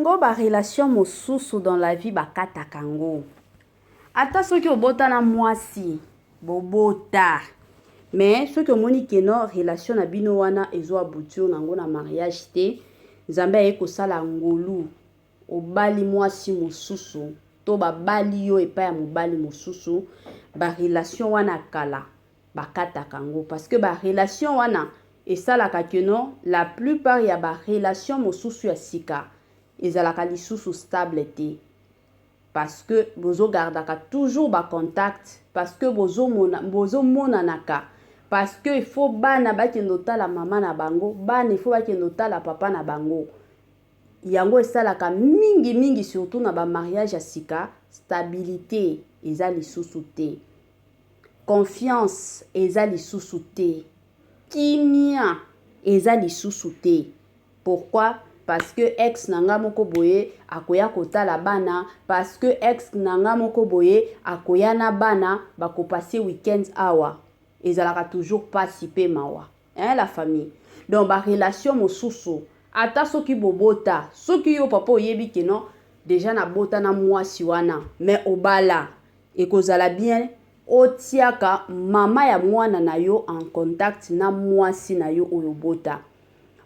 Bolingo ba relation mosusu dans la vie bakataka ngo. Ata soki obota na mwasi, bobota. Mais soki omoni que non relation na bino wana ezo aboutir nango na mariage te, Nzambe aye kosala ngolu obali mwasi mosusu to babali yo epai ya mobali mosusu, ba relation wana kala bakataka yango parce que ba relation wana esalaka que non la plupart ya ba relation mosusu ya sika ezalaka lisusu stable te parce que bozo gardaka toujours ba contact parce que bozo monanaka parce que il faut bana bakende otala mama na bango, bana il faut bakende otala papa na bango. Yango esalaka mingi mingi surtout na ba mariage ya sika, stabilite eza lisusu te, confiance eza lisusu te, kimia eza lisusu te. Pourquoi? Parce que ex na nga moko boye akoya kotala bana, parce que ex na nga moko boye akoya na bana bako passer week-end awa. Ezalaka toujours pasi pe mawa. Hein la famille? Donc ba relation mosusu ata soki bobota, soki yo papa oyebi que non dejà na bota na muasi wana mais obala, ekozala bien otiaka mama ya muana na yo en contact na muasi na yo oyo obota.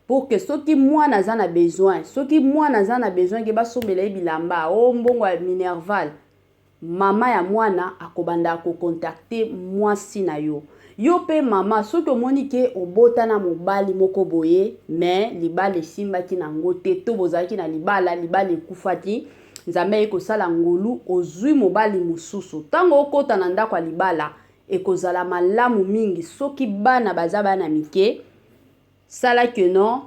Pour que soki muana aza na besoin, soki muana aza na besoin ke basombela ye bilamba, oh mbongo ya minerval, mama ya mwana akobanda ko contacter mwasi na yo. Yo pe mama soki omoni ke obota na mobali moko boye mais libala esimbaki na ngo te to bozalaki na libala, libala ekufaki, Nzambe aye kosala ngolu ozui mobali mosusu. Tango okota na ndako ya libala ekozala malamu mingi soki bana baza bana mike, sala que non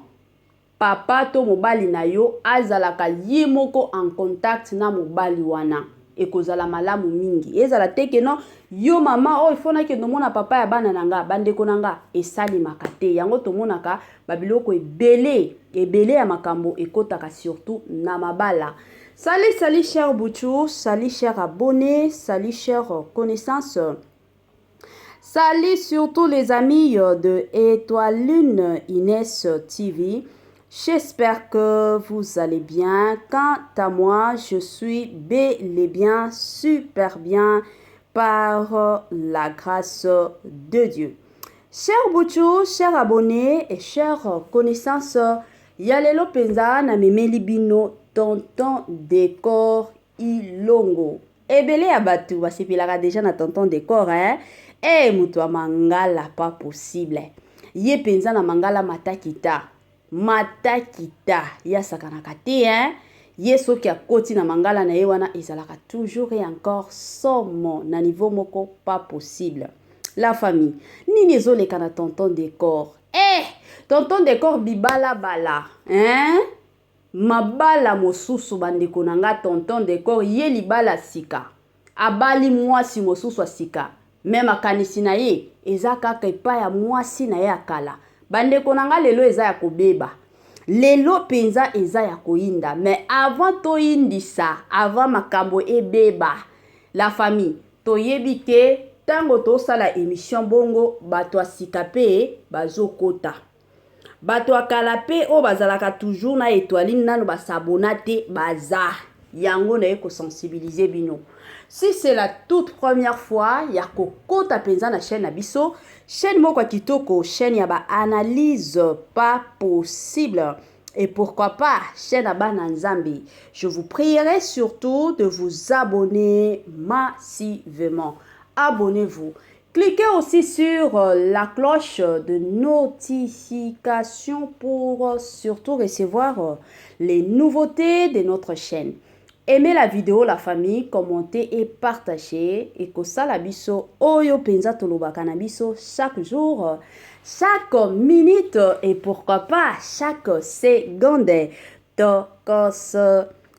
papa to mobali na yo azalaka ye moko en contact na mobali wana ekozala malamu mingi. Ezala te que non yo mama oyo il faut nakende omona papa ya bana na nga, bandeko na nga, esalemaka te. Yango tomonaka ba biloko ebele ebele ya makambo ekotaka surtout na mabala. Salut salut cher Bouchou, salut cher abonné, salut cher connaissance. Salut surtout les amis de Étoile Inès TV. J'espère que vous allez bien. Quant à moi, je suis bel et bien, super bien par la grâce de Dieu. Cher Bouchou, cher abonné et chère connaissance, ya lelo penza na memeli bino tonton décor Ilongo. Ebele ya batu basepelaka dejà na tonton decor hein eh mutu ya mangala pas possible ye penza na mangala mata kita mata kita ye asakanaka te hein ye soki akoti na mangala na ye wana ezalaka toujours et encore somo na niveau moko pas possible. La famille nini ezoleka na tonton decor eh tonton decor bibala bala hein Mabala mosusu ba ndeko na nga tonton decor ye libala sika abali muasi mosusu ya sika mais makanisi na ye eza kaka epai ya muasi na ye ya kala ba ndeko na nga lelo eza ya kobeba lelo penza eza ya koyinda mais avant toyindisa avant makambo ebeba la famille toyebi ke tango tosala emission bongo bato ya sika pe bazokota. Bato ya kala pe oyo bazalaka toujours na etoiline nanu ba s'abonna te baza. Yango naye ko sensibiliser bino. Si c'est la toute première fois ya kokota penza na chaîne na biso, chaîne moko ya kitoko, chaîne ya ba analyse pas possible. Et pourquoi pas chaîne ya bana Nzambe. Je vous prierai surtout de vous abonner massivement. Abonnez-vous. Cliquez aussi sur la cloche de notification pour surtout recevoir les nouveautés de notre chaîne. Aimez la vidéo la famille, commentez et partagez. Et kosala biso oyo penza tolobaka na biso chaque jour, chaque minute et pourquoi pas chaque seconde. Tokos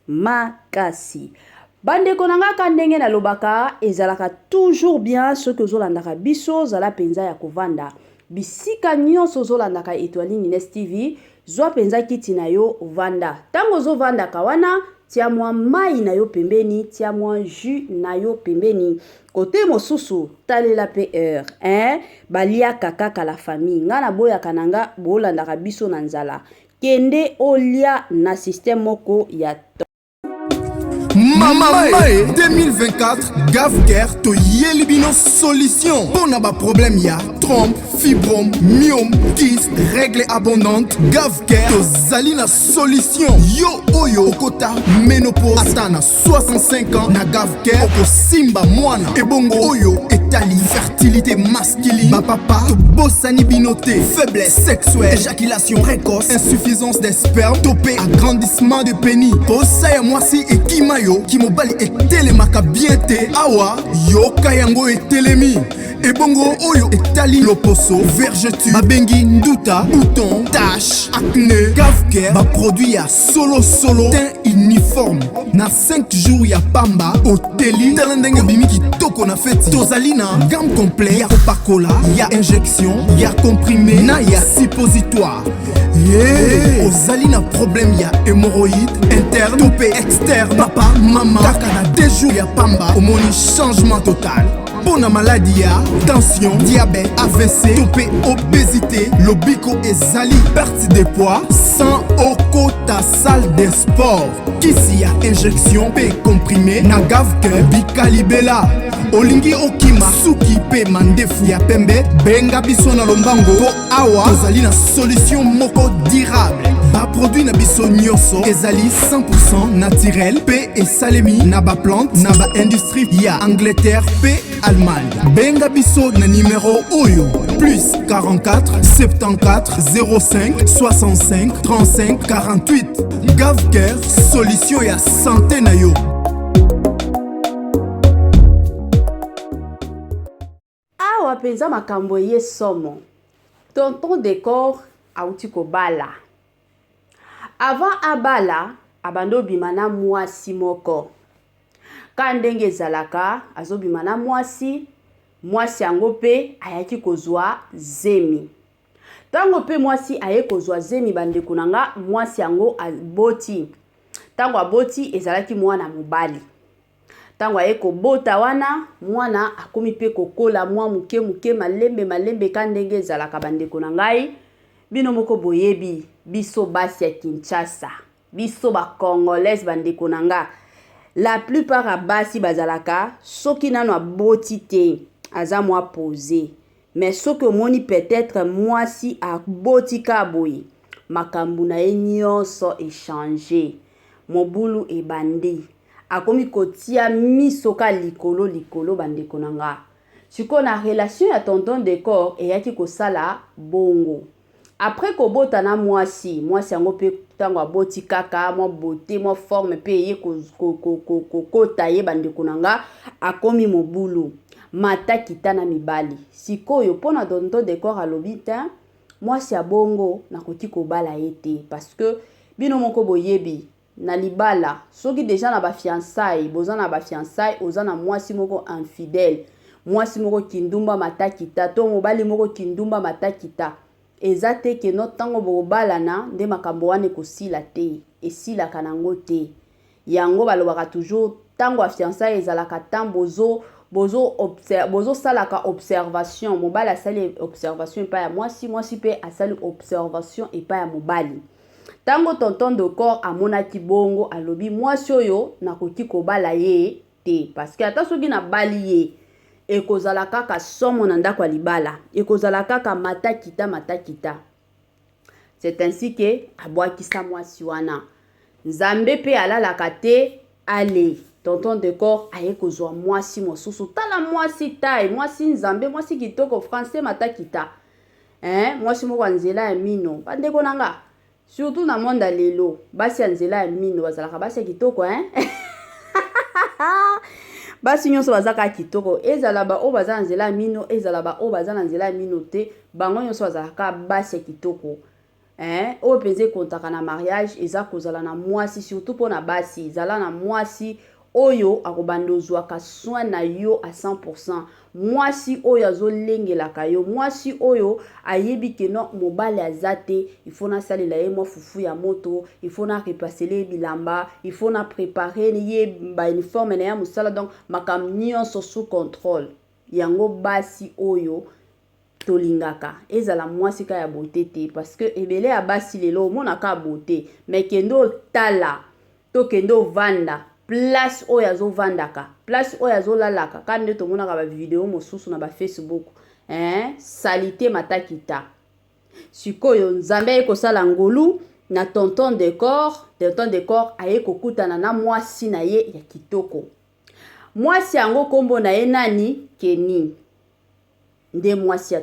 makasi. Bandeko na nga ka ndenge nalobaka ezalaka toujours bien soki ozolandaka biso zala penza ya kovanda bisika nyonso ozolandaka Etoile Ines TV zwa penza kiti na yo vanda tango ozovandaka wana tia mwa mayi na yo pembeni tia mwa jus na yo pembeni kote mosusu talela pe heure hein baliaka kaka la famille nga naboyaka na nga bolandaka biso na nzala. Kende olia na système moko ya top. Mama e 2024 Gavcare toyeli bino solution mpo na baproblème ya trompe, fibrome, myome, kyste, règle abondante. Gavcare tozali na solution. Yo oyo okota ménopause ata na 65 ans, na Gavcare okosimba mwana. Ebongo oyo etali fertilité masculine, bapapa tobosani bino te. Faiblesse sexuelle, éjaculation précoce, insuffisance des sperme to mpe agrandissement de pénis, posa ya mwasi ekima yo, kimobali etelemaka bien te, awa yoka yango etelemi. Ebongo oyo etali loposo, vergeture babengi nduta, bouton, tache, acné, Gavcare baproduit ya solo solo, teint uniforme na 5 jours ya pamba oteli. Tala ndenge obimi kitoko na feti. Tozali na gamme complet ya kopakola, ya injection, ya comprimé na ya suppositoire. Ye ozali na problème ya hémorroïde interne to mpe externe, papa, mama, kaka na 2 jours ya pamba omoni changement total. Mpo na maladi ya tension, diabète, AVC to mpe obésité, lobiko ezali, perte de poids sans okota salle de sport. Kisi ya injection mpe comprimé na Gavcare, bikalibela. Olingi okima suki mpe mandefu ya pembe, benga biso na lombango mpo awa tozali na solution moko durable. Baproduit na biso nyonso ezali 100% naturel mpe esalemi na baplante na baindustrie ya Angleterre mpe Allemagne. Benga biso na nimero oyo: plus 44 74 05 65 35 48. Gavcare, solution ya santé na yo. Awa mpenza makambo eye somo. Tonton Decor auti kobala. Avant abala, abandi obima na mwasi moko. Ka ndenge ezalaka, azobima na mwasi, mwasi yango mpe ayaki kozwa zemi. Ntango mpe mwasi aye kozwa zemi, bandeko na nga, mwasi yango aboti. Ntango aboti, ezalaki mwana mobali. Ntango aye kobota wana, mwana akomi mpe kokola mwa moke moke, malembe malembe, ka ndenge ezalaka, bandeko na ngai. Bino moko boyebi, biso basi ya Kinshasa, biso bacongolaise, bandeko na nga, la plupart ya basi bazalaka, soki nano aboti te, aza mwa pose. Mais soki omoni peut-être mwasi aboti ka boye, makambo na ye nyonso echange, mobulu ebandi, akomi kotia miso ka likolo likolo. Bandeko na nga, sikoyo na relation ya tonton Decor eyaki kosala bongo. Après kobota na mwasi, mwasi yango mpe ntango aboti kaka, mwa beauté, mwa forme mpe eye kokota ye. Bandeko na nga, akomi mobulu, mata kita na mibali. Sikoyo mpo na tonton Decor alobi te, mwasi ya bongo nakoki kobala ye te, parce que bino moko boyebi, na libala, soki déjà na bafiançailles, boza na bafiançailles, oza na mwasi moko infidèle, mwasi moko kindumba matakita, to mobali moko kindumba matakita, eza te que no ntango bokobalana nde makambo wana ekosila te. Esilaka nango te. Yango balobaka toujours, ntango ya fiançailles ezalaka ntango bozosalaka observation. Mobali asali observation epai ya mwasi, mwasi mpe asali observation epai ya mobali. Ntango tonton Decor amonaki bongo, alobi mwasi oyo nakoki kobala ye te, parce que ata soki nabali ye, ekozala kaka somo na ndako ya libala, ekozala kaka matakita matakita. C'est ainsi que abwakisa mwasi wana. Nzambe mpe alalaka te. Ale, tonton Decor aye kozwa mwasi mosusu. Tala mwasi tai, mwasi nzambe, mwasi kitoko, français matakita, eh, mwasi moko ya nzela ya mino. Bandeko na nga, surtout na monde ya lelo, basi ya nzela ya mino bazalaka basi ya kitoko, eh? Basi nyonso baza kaka kitoko, ezala baoyo baza na nzela ya mino, ezala baoyo baza na nzela ya mino te, bango nyonso bazalaka basi ya kitoko, eh? Oyo mpenza ekontaka na mariage eza kozala na mwasi, surtout mpona basi, ezala na mwasi oyo akobanda ozwaka soin na yo à 100%, mwasi oyo azolengelaka yo, mwasi oyo ayebi que no mobali aza te, il faut nasalela ye mwa fufu ya moto, il faut na repasser ye bilamba, il faut na préparer ye bauniforme na ya mosala, donc makambo nyonso sous contrôle. Yango basi oyo Tolingaka ezala mwasi ka ya beauté te, parce que ebele ya basi lelo omonaka beauté, mais kende otala to kende ovanda place oyo azovandaka, place oyo azolalaka, ka nde tomonaka bavideo mosusu na baFacebook, eh? Saleté matakita. Sikoyo Nzambe aye kosala ngolu na tonton Decor. Tonton Decor aye kokutana na mwasi na ye ya kitoko. Mwasi yango nkombo na ye nani? Keni nde mwasi ya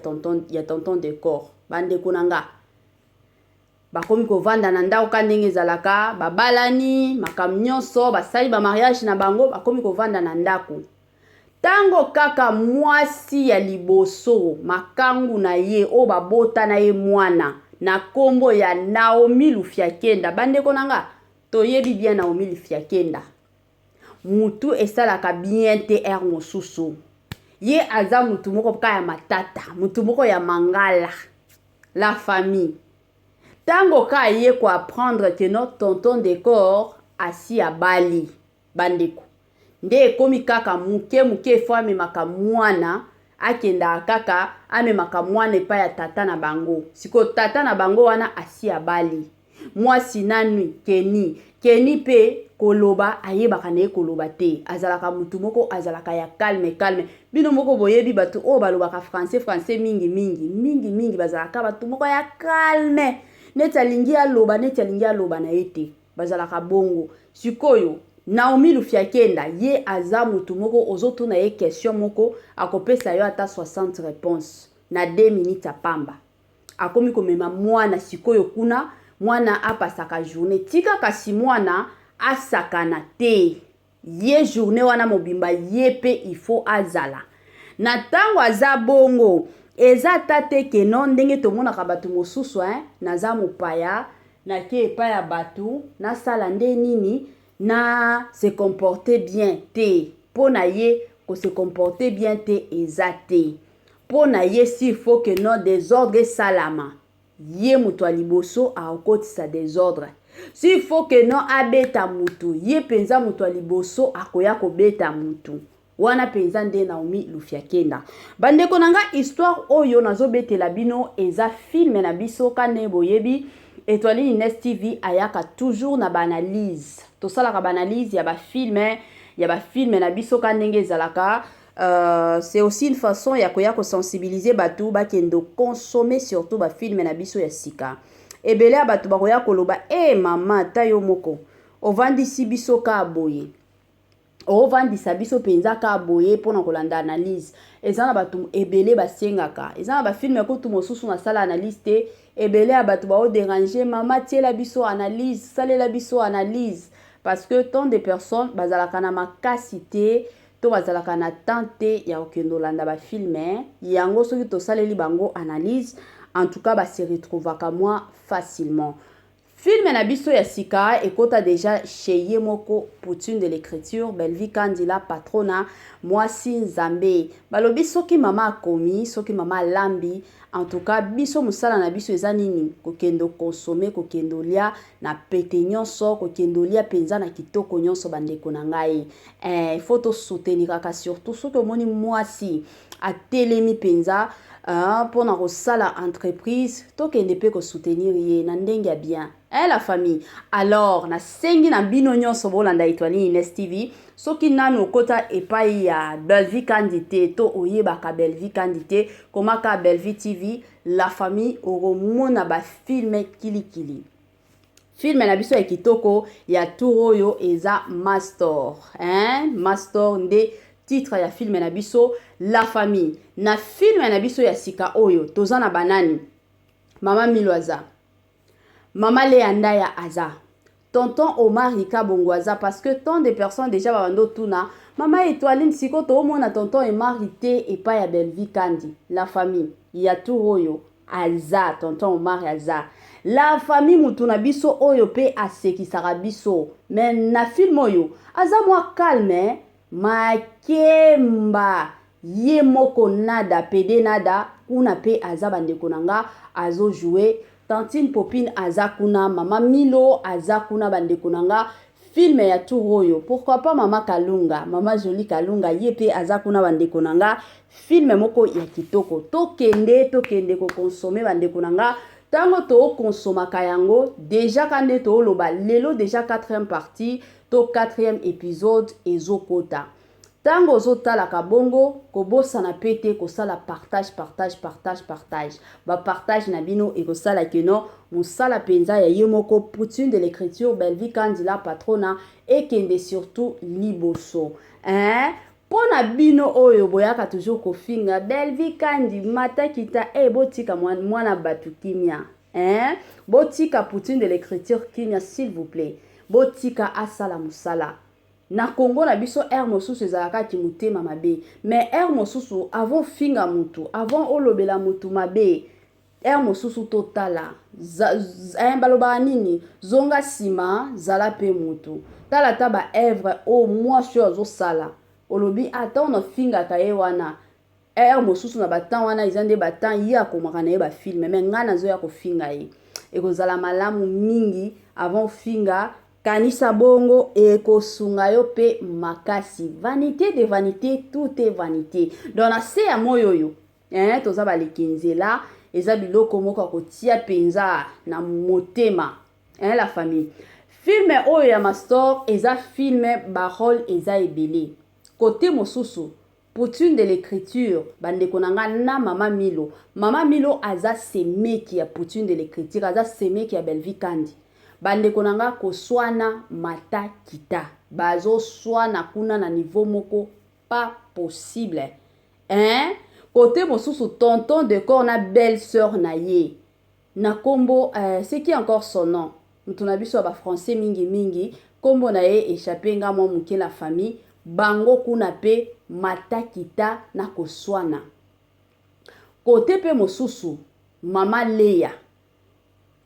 tonton Decor. Bandeko na nga, bakomi kovanda na ndako ka ndenge ezalaka. Babalani, makambo nyonso, basali bamariage na bango, bakomi kovanda na ndako. Ntango kaka mwasi ya liboso, makangu na ye oyo babota na ye mwana na nkombo ya Naomi Lufiakenda. Bandeko na nga, toyebi bien Naomi Lufiakenda, mutu esalaka bien te. Heure mosusu ye aza mutu moko ka ya matata, mutu moko ya mangala. La famille, ntango ka ye koapprendre que no tonton Decor asi abali, bandeko, nde ekomi kaka moke moke efo amemaka mwana, akendaka kaka amemaka mwana epai ya tata na bango. Sikoyo tata na bango wana asi abali mwasi nanu Keni. Keni mpe koloba ayebaka na ye koloba te, azalaka mutu moko azalaka ya calme calme. Bino moko boyebi bato oyo balobaka français français mingi mingi mingi mingi, bazalaka bato moko ya calme, neti alingi aloba, neti alingi aloba na ye te, bazalaka bongo. Sikoyo Naomi Lufiakenda, ye aza mutu moko ozotuna ye question moko, akopesa yo ata 60 réponse na 2 minutes ya pamba. Akomi komema mwana sikoyo kuna, mwana apasaka journée. Tika kasi mwana asakana te, ye journée wana mobimba ye mpe il faut azala na ntango aza bongo. Eza ata te keno ndenge tomonaka bato mosusu, hein, naza mopaya, nake epai ya bato, nasala nde nini na se comporter bien te. Mpo na ye kose comporter bien te eza te. Mpo na ye, s'il faut que no désordre esalama, ye moto ya liboso akokotisa désordre. S'il faut que no abeta motu, ye mpenza moto ya liboso akoya kobeta motu wana mpenza. Nde Naomi Lufiakenda. Bandeko na nga, histoire oyo nazobetela bino eza film na biso. Ka nde boyebi, Étoile Ines TV ayaka toujours na baanalyse. Tosalaka baanalyse ya bafilm na biso ka ndenge ezalaka. C'est aussi une façon ya koya kosensibiliser bato bakende consommer surtout bafilm na biso ya sika. Ebele ya bato bakoya koloba: "E mama, ata yo moko ovandisi biso ka boye, ovandisa biso mpenza ka boye mpona kolanda analyse." Eza na bato ebele basengaka, eza na bafilm kutu mosusu nasala analyse te, ebele ya bato baodéranger: "Mama, tiela biso analyse, salela biso analyse", parce que tant de personnes bazalaka na makasi te to bazalaka na temps te ya kokende olanda bafilm yango. Soki tosaleli bango analyse, en tout cas base retrouvaka mwa facilement. Film na biso ya sika ekota déjà chez ye moko Poutine de l'écriture, Belvi Kandila patrona, mwasi Nzambe. Balobi soki mama akomi, soki mama alambi, en tout cas biso mosala na biso eza nini? Kokende consommer, kokende olia na pete nyonso, kokende olia mpenza na kitoko nyonso. Bandeko na ngai, faut tosoutenir kaka, surtout soki omoni mwasi atelemi mpenza mpona kosala entreprise, tokende mpe kosoutenir ye na ndenge ya bien. La famille, alors nasengi na bino nyonso bolanda Étoile Ines TV. Soki nanu okota epai ya Belvi Kandi te to oyebaka Belvi Kandi te, komaka Belvi TV. La famille, okomona bafilm kilikili. Film na biso ya kitoko ya tour oyo eza Mastor, hein? Mastor nde titre ya film na biso. La famille, na film na biso ya sika oyo toza na banani? Mama Milo aza, mama Lea Ndaya aza, tonton Omar Kabongo aza, parce que tant de personnes déjà babanda otuna: "Mama Étoiline, siko toomona tonton Omar te epai ya Belvi Kandi." La famille, ya tour oyo aza, tonton Omar aza. La famille, mutu na biso oyo mpe asekisaka biso, mais na film oyo aza mwa calme. Makemba ye moko nada pede nada kuna mpe aza. Bandeko na nga, azojoue. Tantine Popine aza kuna, mama Milo aza kuna. Bandeko na nga, Film ya tour oyo pourquoi pas mama Kalunga, mama Jolie Kalunga ye pe aza kuna bandeko na nga. Film moko ya kitoko, tokende tokende ko consommer bandeko na nga. Tango to consomaka yango deja ka nde toloba lelo deja 4e partie to 4e épisode ezokota. Tango ozotalaka bongo, kobosana pe te kosala partage, partage, partage, partage. Ba partage na bino ekosala que non mosala penza ya ye moko Poutine de l'écriture Bellevue Kandi la patrona ekende surtout liboso. Hein? Pona bino oyo boyaka toujours kofinga Bellevue Kandi mata kita, eh botika mwana batu kimia. Hein? Botika Poutine de l'écriture kimia s'il vous plaît. Botika asala mosala. Na Congo na biso heure mosusu ezalaka ki motema mabe mais heure mosusu avant ofinga mutu avant olobela mutu mabe heure mosusu totala eh, balobaka nini zonga sima zala pe mutu tala ata ba œuvre oyo mwasi oyo azosala olobi ata ah, onafingaka ye wana Heure mosusu na ba temps wana eza nde ba temps ye akomaka na ye ba film mais ngai nazoya kofinga ye. Ekozala malamu mingi avant ofinga kanisa bongo ekosunga yo pe makasi. Vanite de vanite tout est vanite. Donc na se ya moyi oyo eh, toza baleki nzela eza biloko moko ya kotia penza na motema eh, la famille. Film oyo ya Mastor eza film ba role eza ebele. Kote mosusu Poutine de l'ecriture ba ndeko na nga na mama Milo. Mama Milo aza semeki ya Poutine de l'ecriture, aza semeki ya Bellevue Kandi. Ba ndeko na nga koswana mata kita. Bazo swana kuna na niveau moko pas possible. Hein? Kote mosusu tonton Decor na belle sœur na ye. Na kombo euh, c'est qui encore son nom? Mutu na biso ya ba français mingi mingi, kombo na ye echappe nga mwa muke la famille, bango kuna pe mata kita na koswana. Kote pe mosusu mama Lea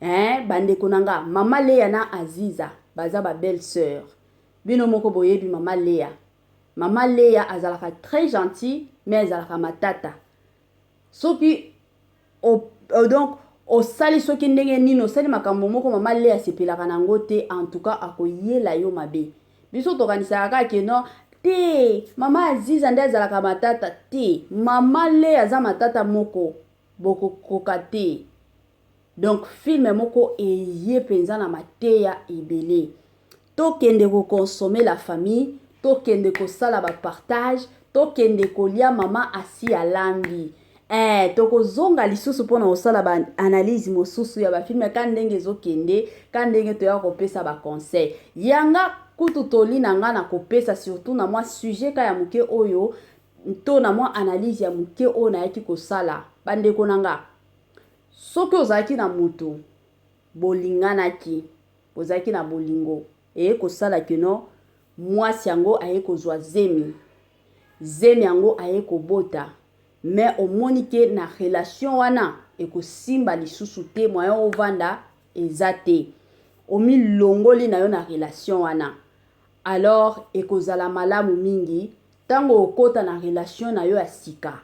eh, ba ndeko na nga mama Lea na Aziza baza ba belle sœur. Bino moko boyebi mama Lea. Mama Lea azalaka très gentil mais azalaka matata. Soki o, donc osali soki ndenge nini osali makambo moko mama Lea asepelaka na yango te en tout cas akoyela yo mabe. Biso tokanisaka kaka ke non te mama Aziza nde azalaka matata te mama Lea aza matata moko bokokoka te. Donc film moko eye penza na mateya ebele. Tokende ko consommer la famille, tokende kosala ba partage, tokende kolia mama asi alambi. Eh, tokozonga lisusu pona kosala ba analyse mosusu ya ba film ka ndenge ezokende, ka ndenge toya kopesa ba conseil. Yanga kutu toli na nga na kopesa surtout na mwa sujet ka ya moke oyo to na mwa analyse ya moke oyo nayaki kosala. Bandeko na nga, soki ozalaki na mutu bolinganaki, bozalaki na bolingo, eye kosala que non muasi yango aye kozua zemi, zemi yango aye kobota mais omoni ke na relation wana ekosimba lisusu te, moyen ovanda eza te, omilongoli nayo na relation wana, alors ekozala malamu mingi tango okota na relation nayo ya sika,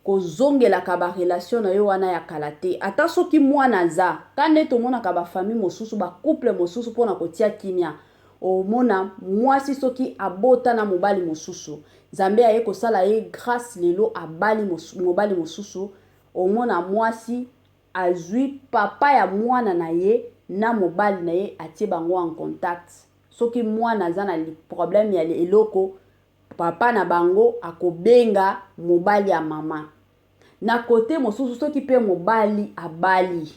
Kozongelaka ba relation nayo wana ya kala te ata soki mwana aza ka nde tomonaka ba famille mosusu ba couple mosusu pona kotia kimia omona mwasi soki abota na mobali mosusu Nzambe aye kosala ye grace lelo abali mobali mosusu omona mwasi azui papa ya mwana na ye na mobali na ye atie bango en contact soki mwana aza na problème ya eloko Papa na bango akobenga mobali ya mama. Na cote mosusu soki pe mobali abali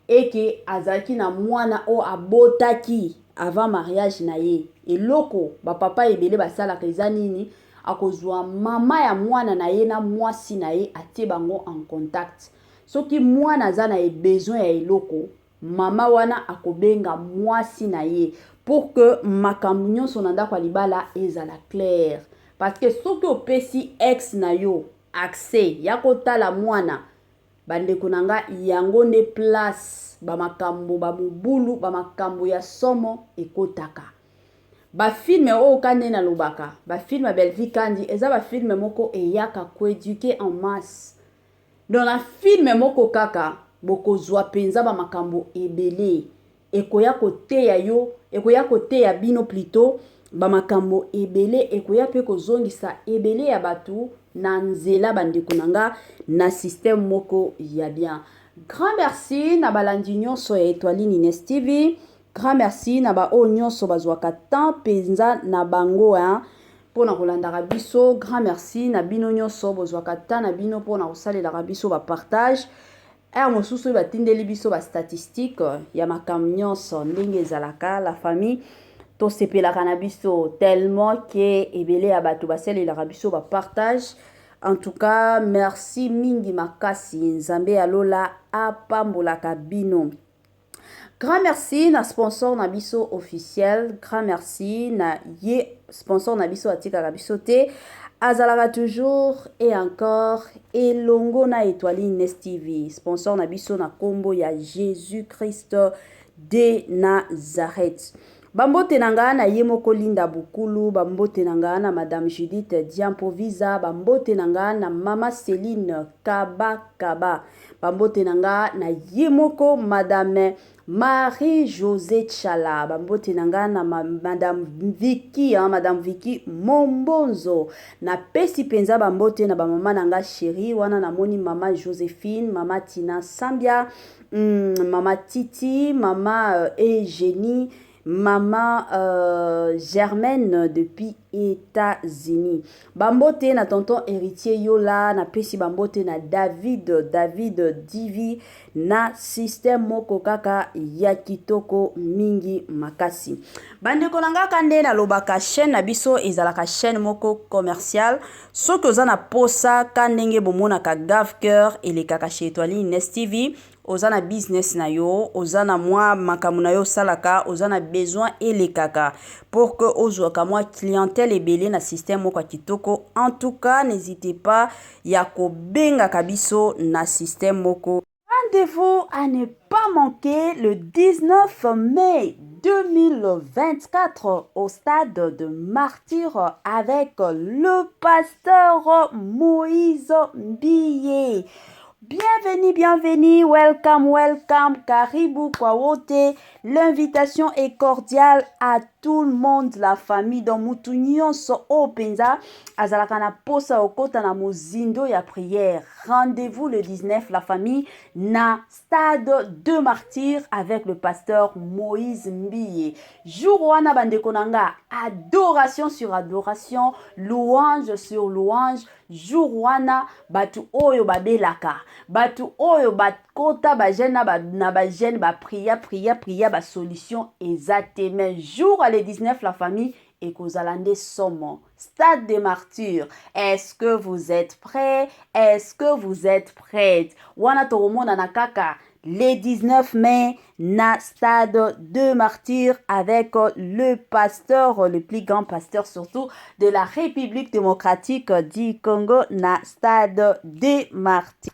et que azalaki na mwana oyo abotaki avant mariage na ye, eloko ba papa ebele basalaka eza nini? Akozua mama ya mwana na ye na mwasi na ye atie bango en contact. Soki mwana aza na besoin ya eloko, Mama wana akobenga mwasi na ye pour que makambo nyonso na ndako ya libala ezala clair. Parce que soki opesi ex na yo accès ya kotala mwana, bandeko na nga, yango nde place ba makambo, ba mobulu, ba makambo ya somo ekotaka. Ba film oyo ka nde nalobaka, ba film ya Bellevue Kandi eza ba film moko eyaka ko eduquer en masse. Donc na film moko kaka bokozua penza ba makambo ebele ekoya koteya yo Ekoya koteya bino plutôt bamakambo ebele, ekoya mpe kozongisa ebele ya bato na nzela, bandeko na nga, na système moko ya bien. Grand merci na balandi nyonso ya Etoile Nines TV. Grand merci na baoyo nyonso bazwaka temps mpenza na bango, hein, mpona kolandaka biso. Grand merci na bino nyonso bozwaka temps na bino mpona kosalelaka biso bapartage. Heure mosusu oyo batindeli biso bastatistique ya makambo nyonso ndenge ezalaka, la famille, tosepelaka na biso tellement ke ebele ya bato basalelaka biso bapartage. En tout cas, merci mingi makasi. Nzambe ya lola apambolaka bino. Grand merci na sponsor na biso officiel. Grand merci na ye sponsor na biso atikaka biso te, azalaka toujours et encore elongo na Étoile Ines TV. Sponsor na biso na nkombo ya Jésus Christ de Nazareth. Bambote na ngai na ye moko Linda Bukulu, bambote na ngai na Madame Judith Diampovisa, bambote na ngai na Mama Céline Kabakaba, bambote na ngai na ye moko Madame Marie-José Tchala, bambote na ngai na Madame Vicky, hein, Madame Vicky Mombonzo. Napesi mpenza bambote na bamama na ngai chéri wana. Namoni Mama Joséphine, Mama Tina Sambia, Mama Titi, Mama Eugénie, Mama Germaine depuis États-Unis. Bambote na tonton Héritier Yola, napesi bambote na David, David Divi, na système moko kaka ya kitoko mingi makasi. Bandeko na nga, nde nalobaka, chaîne na biso ezalaka chaîne moko commerciale. Soki oza na posa, ka ndenge bomonaka Gave Cœur elekaka chez Étoile Ines TV, oza na business na yo, oza na mwa makambo na yo osalaka, oza na besoin elekaka pour que ozwaka mwa clientèle ebele na système moko ya kitoko, en tout cas, n'hésitez pas ya kobengaka biso na système moko. Rendez-vous à ne pas manquer le 19 mai 2024 au stade de Martyr avec le pasteur Moïse Mbiye. Bienvenue, bienvenue, welcome, welcome, karibu kwa wote. L'invitation est cordiale à tout le monde, la famille. Donc mutu nyonso oyo mpenza azalaka na posa okota na mozindo ya prière. Rendez-vous le 19, la famille, na stade de Martyr avec le pasteur Moïse Mbiye. Jour wana, bandeko na nga, adoration sur adoration, louange sur louange. Jour wana, bato oyo babelaka, bato oyo bakota bajeûne na bajeûne, baprier, prier, prier, basolution eza te, mais jour le 19, la famille, ekozala nde somo. Stade de Martyr, est-ce que vous êtes prêts? Est-ce que vous êtes prête? Wana tokomonana kaka le 19 mai na stade de Martyr avec le pasteur, le plus grand pasteur surtout de la République démocratique du Congo, na stade de Martyr.